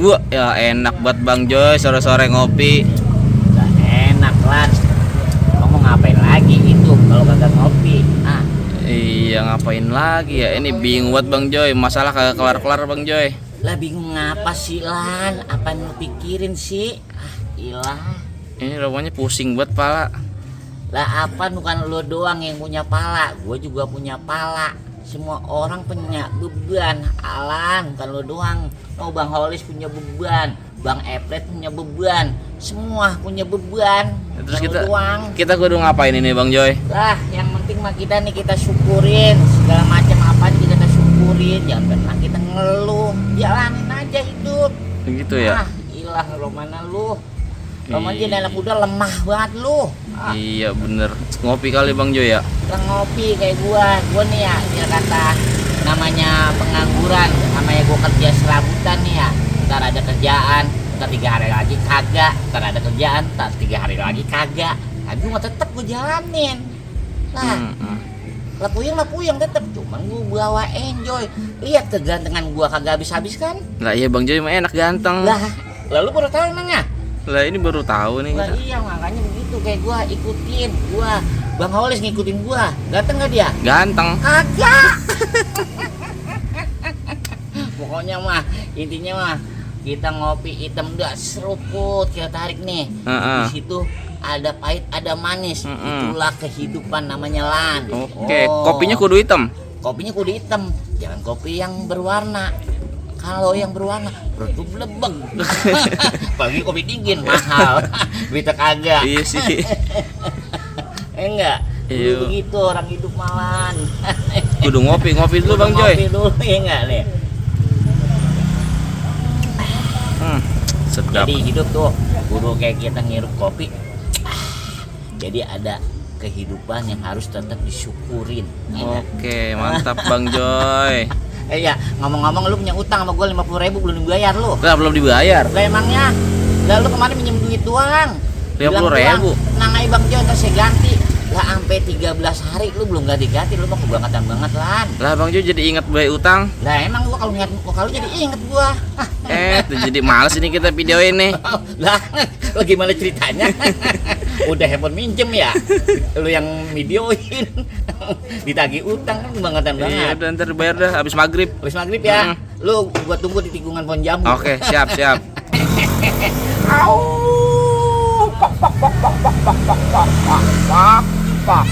Wah, ya enak buat Bang Joy sore-sore ngopi. Udah enak lah. Kamu ngapain lagi itu kalau kagak ngopi? Ah, Iya, ngapain lagi ya? Ini bingung buat Bang Joy. Masalah kagak kelar-kelar Bang Joy. lah bingung ngapa sih Lan? Apa yang lu pikirin sih? Ah, ilah. Ini rumahnya pusing buat pala. Lah apa bukan lu doang yang punya pala? Gue juga punya pala. Semua orang punya beban. Alan, bukan lu doang. Oh, Bang Holis punya beban. Bang Eplet punya beban. Semua punya beban. Terus Bukan lu doang. kita kudu ngapain ini Bang Joy? Lah, yang penting mah kita nih kita syukurin segala macam apa kita syukurin. Jangan pernah kita ngeluh. Jalanin aja hidup. Begitu ya? Ah, ilah Romana lu. Roman Iya. jadi anak muda lemah banget lu. Ah, Iya bener. Ngopi kali Bang Joy ya? kita ngopi kayak gua nih ya, biar kata namanya pengangguran, namanya gua kerja serabutan nih ya. Ntar ada kerjaan, ntar 3 hari lagi kagak, ntar ada kerjaan, ntar 3 hari lagi kagak. Tapi gua tetep gua jalanin. Nah, lah puyeng tetep, cuman gua bawa enjoy. Lihat kegantengan gua kagak habis-habis kan? Lah iya Bang Joy mah enak ganteng. Lah, lalu baru tahu emangnya? Lah ini baru tahu nih Lah kita. iya makanya begitu kayak gua ikutin gua. Bang Holis ngikutin gua. Ganteng gak dia? Ganteng. Kagak. Pokoknya mah intinya mah kita ngopi hitam udah seruput kita tarik nih. Heeh. Di situ ada pahit ada manis. Mm-mm. Itulah kehidupan namanya Lan. Oke, Oh, kopinya kudu hitam. kopinya kudu hitam. Jangan kopi yang berwarna. Kalau yang berwarna perut lu blebeng. Pagi kopi dingin mahal. Kita kagak. Iya sih. Enggak. Iya. Begitu orang hidup malan. Kudu ngopi dulu Bang Ngopi Joy. dulu ya enggak nih. Sedap. Jadi hidup tuh kudu kayak kita ngirup kopi. Jadi ada kehidupan yang harus tetap disyukurin. Ya nggak? Oke, mantap Bang Joy. Iya, ngomong-ngomong lu punya utang sama gue 50.000 belum dibayar lu. Lah belum dibayar. Lah emangnya? Lah lu kemarin pinjam duit doang. 50.000. Nang aja Bang Jo, ntar saya ganti. Lah sampai 13 hari lu belum ganti-ganti, lu mah kebangetan banget Lan. Lah Bang Joy jadi ingat bayar utang. Lah emang gua kalau ingat muka lu jadi inget gua. Tuh jadi males ini kita videoin nih. Lah, lu gimana ceritanya? Udah handphone minjem ya? Lu yang videoin. Ditagih utang kan kebangetan Iya, banget. udah ntar bayar dah habis maghrib. Habis maghrib ya. Lu gua tunggu di tikungan pohon jambu. Oke, siap. Au. Pak.